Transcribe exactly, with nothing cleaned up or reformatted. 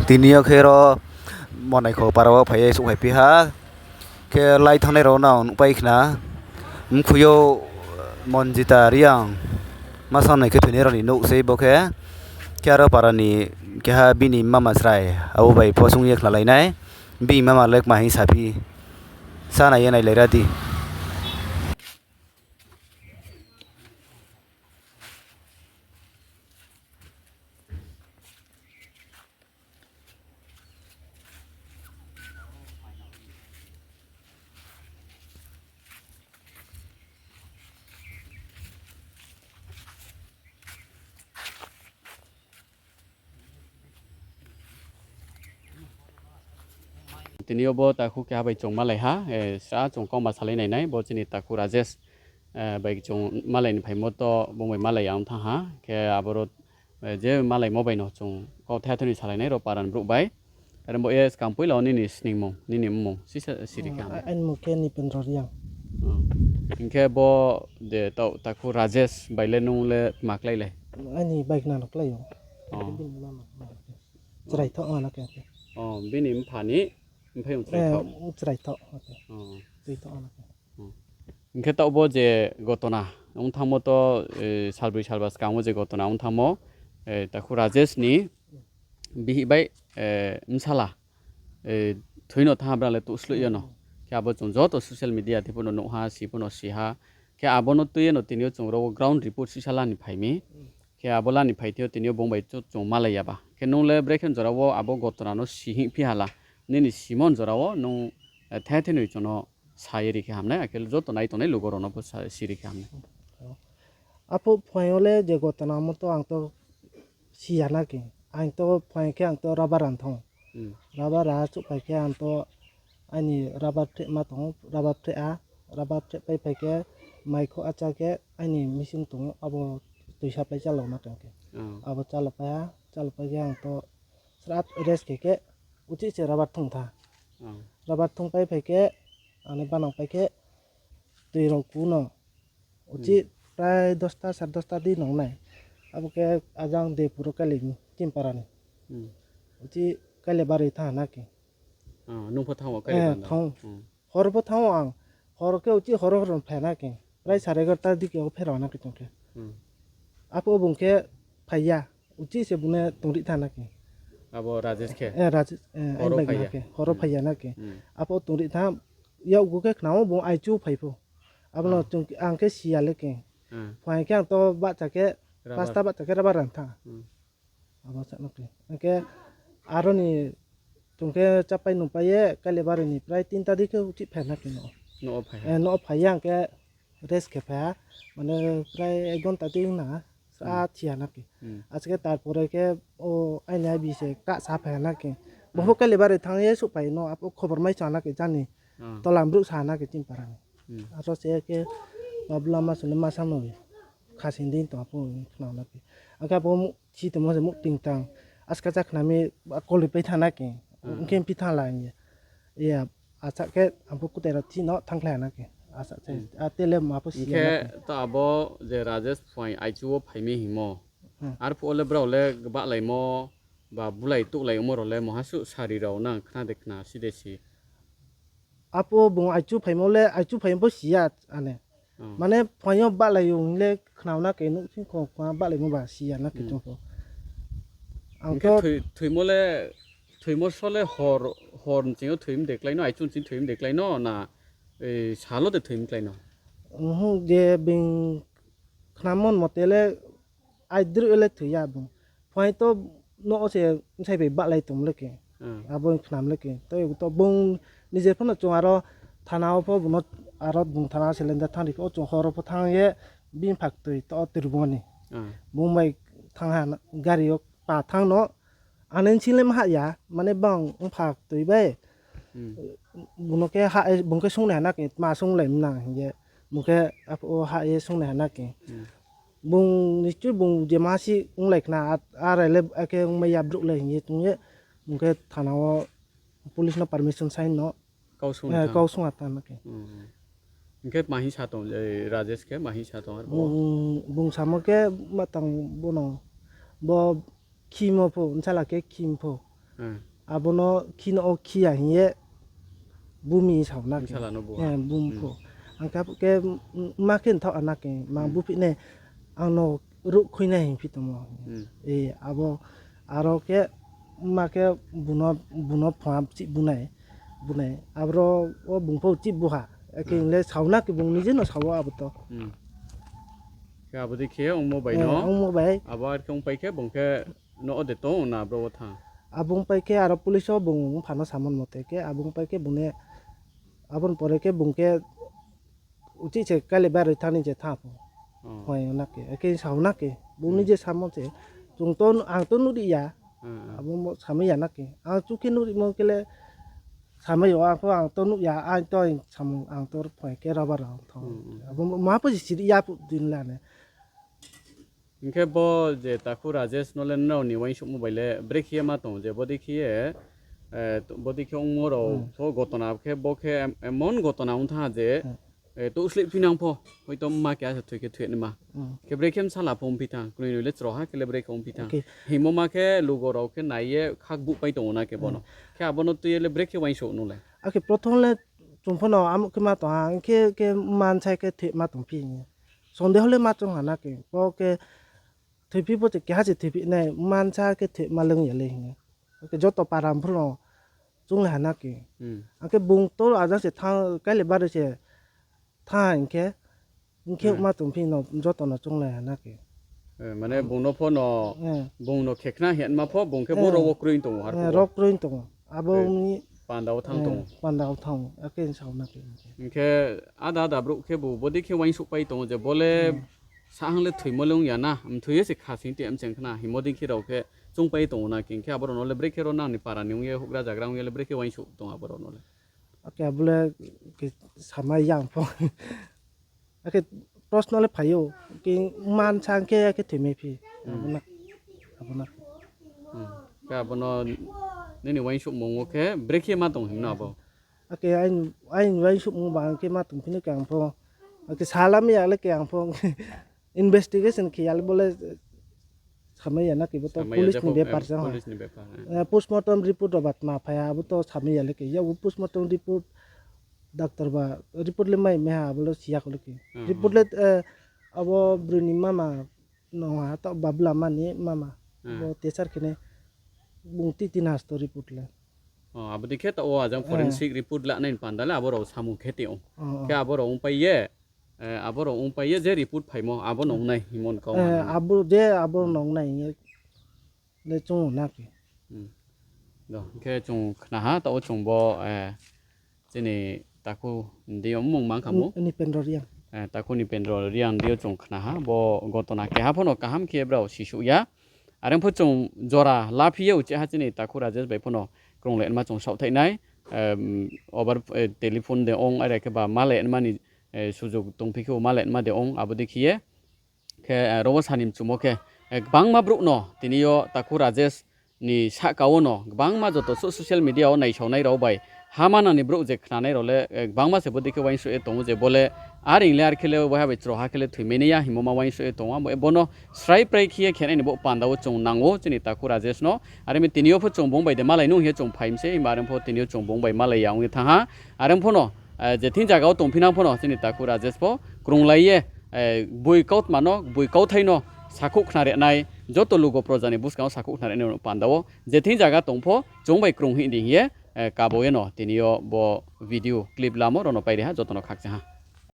Tini o khe ro Monaikho para o phaiwi suk hai piha. Khe lai thangnai rok no ang nukpai khna. Mkhuyo Monjita Riang. Masa nai khe thwinai rok ni nuk se bo khe. Khe aro para ni keha bini mama chwrai abo bai phosong ye khna lainai. Bini mama le kma hing saphi. Sa nai ye nai lai ra di. Tini o bo takhuk keha bai chwng malai ha, eh, sa chwng kok ma salai nai nai, bo chini takhuk Rajesh, eh, bai chwng malai ni phaimo to bung bai malai ya wng thang ha, khe aboro, eh, je malai mo bai no chwng kok the thani salai nai ro paran brouh bai. Are bo e skang puila o nini sningmung, nini mmung, sisa siri khe hamya. Ani mung khe Nipendra Riang. Hmm. Hinkhe bo je tau takhuk Rajesh bai le nung le tma klai le? Ani bai khna no klai o. Oh. Bini mama. Chwraithok wngna khe. Oh, bini mphani mphai wng chwraithok. Eh, chwraithok, okay. Oh. Chwraithok wngna khe. Hmm. Hinkhe taubo je gotona wng thangmo to, eh, salbrwi salba swkango je gotona wng thangmo, eh, takhuk Rajesh ni bihik bai, eh, bwsala, eh, thwino tha bwrale tuslwi yano. Hmm. Khe abo chwng joto social media tei phano nukha, si phano siha. Khe abono twi yano tini o chwng rogo ground report sisa lani phaimi. Hmm. Khe abo lani phaitheo tini o bong bai chwng malai ya ba. Khe nung le brekhe jora o abo gotona no si hing phi hala. Nini simon jora o nung, eh, the the nwi chwngno sa ye rikhe hamnai, akhe joto nai tongnai lugo rok no bo sa, si rikhe hamnai. Apo phaio le je gotona mo to ang to siya na khe. Ang to phai khe ang to rubber rang thong. Hmm. Rubber ra chuk phai khe ang to ani rubber phreh ma tongo, rubber phreh a, rubber phreh pai phai khe mai kho acha khe ani machine tongo, abo twi supply chalok na tong khe. Oh. Abo chalok pai ha, chalok pai khe ang to srat rest khe khe uchi se rubber thung tha. Oh. Rubber thung pai phai khe ani banang pai khe twi rok kuno. Uchi Hmm. prai dosta, sar dosta di nongnai. Abo khe ajang de puro kali ni, Chimpara ni. Hmm. Uchi kali barwi tha na khe. Ah, nung pho thango kali Eh, banda? Thang. Hmm. Hor pho thango ang. Hor khe uchi hor hor phai na khe. Prai sare egarta di khe o phero na khe tong khe. Hmm. Apo bung khe phaiya. Uchi se bune tongri tha na khe. Abo Rajesh khe? Eh, Rajesh, eh, Horo ani bai phaiya? Na khe. Horo Hmm. Phaiya na khe. Hmm. Apo tongri tha, ya ugo khe khnao bung aichu phai pho. Abono Ah. Chwng, ang khe siya le khe. Ah. Phai khe ang to bacha khe, Rubber. Pasta bacha khe rubber rang tha. Hmm. Abo sa no khe. Ang khe aro ni chwng khe chapai nung pai ye, kale bari ni prai tinta di khe uchi phai na khe no. No phai. Eh, no phai yang khe rest khe phai ha. Mane prai ek ghonta di wng na. Sa Hmm. Thiya na khe. Hmm. Aske tarpore khe o aini abi se ka sa phai na khe. Hmm. Boho kale bari thang ye su phai no, apo khobor mai sa na khe jani. Ah. Tola bru sa na khe Chimpara ni. Hmm. Aro se khe babla ma sunu ma sa no. Khasing din to apo khna na khe. Aka bo mu si to mo se mu ting tang. Aska chak na mi koli pai tha na khe. Hmm. Ungke pi tha la ye. Ya, acha khe ang bo kutai rok chino thang khlai na khe. Acha khe, Hmm. A tele ma bo siya na khe. Hingkhe to abo je Rajesh Phai aichu o phaimi himo. Hmm. Arphuh o le brao le bahlaimo ba bulai tuklaimo rok le moha su sari rok nang khna de khna si de si. Apo bung aichu phaimo le aichu phaimo bo siya ane. Hmm. Mane phaio bahlai yung le khna na khe nuk sing khong khma bahlaimo ba siya na khe Hmm. Chong kho. Ang Hingkhe to thwi-, thwimo le, thwimo sole hor, hor ni chingyo thwim de klaino, aichung ching thwim de klaino, na, eh, salo de thwim klaino? Uhum, je bing khnamon mote le aidru ele thwiya bung. Phai to no se sai bai bahlai tum le ke. Hmm. Abo khnam le ke. To, to bung nije phano chung aro thana o pho buno aro bung thana seleng da thang ri pho chung horo pho thang ye bini phak twi to tirboni. Hmm. Bung bai thang ha gari o pa thang no. Ani sile maha ya, mane bang wngphak twi bai. Hmm. Buno khe ha, bung khe sung nai hana khe, ma sung lai mna hingye. Bung khe ap-, o ha ye sung nai hana khe. Hmm. Bung nischoi bung je ma si wng lai khna, a, a rai le, a khe wng ma ya bruk le hingye tong ye. Bung khe thana o police no permission sign no. Kau sung Eh, thang. Kau sung thang na khe. Hmm. Hingkhe mahi sa tong, eh, Rajesh khe mahi sa tong arbo? Bung, bung samo khe matang bono. Bo khimo pho, nsala khe khim pho. Hmm. Abono khino o khiya hiye bumi sauna ke. Bwsala no buha. Eh, bum Hmm. pho. Ang kap ke, mm, ma khe thok ana ke, ma Hmm. bupi ne ang no ruk khuina hin phi tomo. Hmm. Eh, abo aro ke ma ke buno, buno pha chi bunai, bunai. Abro o bung pho chi buha. Eke Hmm. le sauna ke bung nije no sawo abo to. Hmm. Khe abo de khe ongmo bai Eh, no. Ongmo bai. Abo ar khe ong pai khe bung khe no o de tong na bro o thang. Abung pai khe aro police o bung phano samon mote khe abung pai khe bung ne abon pore khe bung khe uchi se kale baroi thani je tha pho. Oh. Hoi na ke, eke sauna ke. Bung ni Hmm. je samo se. Chung to, ang to nuri ya. Hmm, hmm. Abo mo samai ya na ke. Ang chu khe nuri mo kele samai yo, ang pho ang to nuk ya, ang to samung ang to phoi khe rubber ang thong. Hmm, hmm. Abo mo ma pho siri ya pu din la ne. Hinkhe bo je takhu Rajesh no le nrao ni uaingsukmung bai le brekhe ma tongo je bodi khe, eh, bodi khe ongmo rao Hmm. pho gotona khe bo khe em-, emon gotona ong tha je, Hmm. eh, to usle phinang pho hoito ma kya se thoi khe thoi ni ma. Hmm. Khe brekhe msala pho ong phi tha, kwnwi nwi le chwraha khe le brekhe ong phi tha. Okay. Himo ma khe lugo rao khe nai ye khak bu pai tongo na khe bono. Hmm. Khe abono twi le brekhe uaingsuk nung le. Akhe prothom le chung pho no amuk khe ma tong ha, hinkhe khe mansa khe thoi ma tong phi. Sonde hole ma chong hana ke, bo khe thwiphi bo keha se thwiphi nai, mansa khe thwi ma lwng ya le hinwi. Khe joto para phuru no chung lai hana ke. Hmm. Ang khe bung to ajang se thang, kaile bare se thang hinkhe, hinkhe Hmm. ma tong phi no joto no chung lai hana ke. Eh, mane Ang bung no pho no, Eh. bung no khekhna hiyan ma pho, bung khe bo Eh. rok wo kroi tongo har Eh, pho. Rok kroi tongo. Abo Eh, wngni, panda o thang eh, tongo. Panda o thang, ake sauna ke. Hinkhe ada ada brouh khe bo bodi khe uaingsuk pai tongo je bole Hmm. sahang le thwimo le wngya na, mthwi se kha sing te mcheng khna, himo di khe rao khe chung pai tongo na, hinkhe abo rao no le brekhe rao nang ni para ni wngya, hugra jagra wngya le brekhe uaingsuk tongo abo rao no le. Ake abo le ke sama yang pho. Ake proshno le phaio, ke mansa hwnkhe ake thwimai phi. Hmm. Abono, abono. Hmm. Khe abono nini uaingsukmung o khe brekhe ma tong himno abo? Ake ain, ain uaingsukmung ba hwnkhe ma tong phino khe ang pho. Ake salam ya le khe ang pho investigation khe ya le bole samai ya na khe bo to Samai ya police ni jepho, bepar em, se ha. Police ni bepar, eh. Eh, postmortem report rok ba tma phai ha, abo to samai ya le khe. Ya bo postmortem report Doctor ba report le mai meha abo le siya kole ki. Hmm, report hmm. Le, eh, abo bruni mama no ha to babla mani mama. Hmm. Bo tesar kene bung ti tin hasto report le. Oh, abo dikhe to o ajang Hmm. Forensic report la nai panda le abo rao samung khe tio. Oh, oh. Khe abo rao pai ye, eh, abo rao pai ye je report phaimo abo no Hmm. Nai himon kau Eh, ano. Abo je abo Hmm. No nai ye. Le chungo na ki. Hmm. Do, khe chung khna ha, tao chung bo, eh, chini takhu dio mung mang khamu. Ni, ni Pendro Riang. Eh, takhu ni Pendro Riang dio chung khna ha, bo gotona keha phono kaham khe brao sisuk ya. Areng pho chung jora laphi ye uchi ha chini takhu Rajesh bai phono krung le ma chung saothai nai. Em, over, eh, telephone de ong, are khe ba ma le ma ni, eh, sujug tong phi khe ma le ma de ong, abo dikhi ye. Khe, eh, robo sani mchumo khe, eh, kwbangma brouh no tini o takhu Rajesh ni saka o no kwbangma joto so-, social media o naisaonai rao bai ha manang ni brouh je khnanai rao le, eh, kwbangma se bo dikhe uaingsuk ye tongo je bo le ar ing le ar khe le waiha bai chwraha khe le thwimai nai ya himo ma uaingsuk ye tongo. Amo bono srai prai khe ye khenai ni bo panda o chung nango chini takhu Rajesh no. Are mi tini o pho chung bung bai de malai nung hing ye chung phai mse, himba are pho tini o chung bung bai malai ya ong ye thang ha. Are pho no, eh, je thing jaga o tong phinang pho no chini takhu Rajesh pho krung lai ye, eh, bui kautma no, bui kauthai no sakhuk khna re nai, joto lugo proja ni bwskango sakhuk khna re nai panda o je thing jaga tong pho chung bai krung hing di hing ye, eh, kabo ye no tini o bo video clip lamo rao no pai ri ha, joto no khakchang ha.